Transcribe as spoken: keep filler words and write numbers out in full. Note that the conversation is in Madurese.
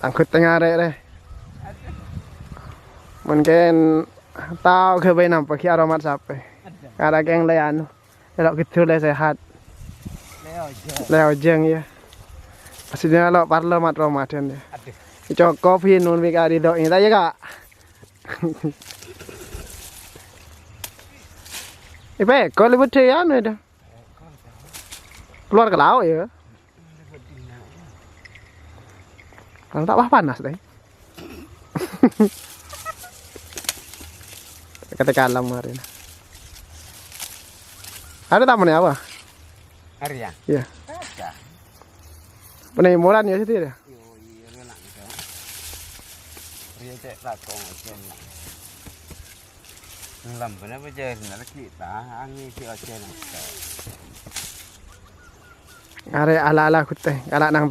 Tangghut tengah arè rè. Mungkin tao ghâbây nampa ghi' aromat sapè. Karè kèng lè anu. Lè kidul lè sehat. Lè ojhâng. Lè ojhâng, iyâ. Maksudnya lè parlo mat-romadhân, iyâ. Aduh. Cokop, Hin, mun bi' ka'dinto, iyâ, ta', iyâ, Kak? Ipè, kok lebur dheyan, iyâ. Keluar ke laut, iyâ. Kan ta' wah panas, deh. Ketika alam hari ini. Ada tamu nih apa? Arya. Iya. Ada. Pernah hiburan ya situ ya? Yo, iya, enak gitu. Iya, cek lakong aja, enak. Ngelam bener apa jaya, bener lagi. Tahan nih, si aja, enak. Arè ala-ala ghutè, kala' nang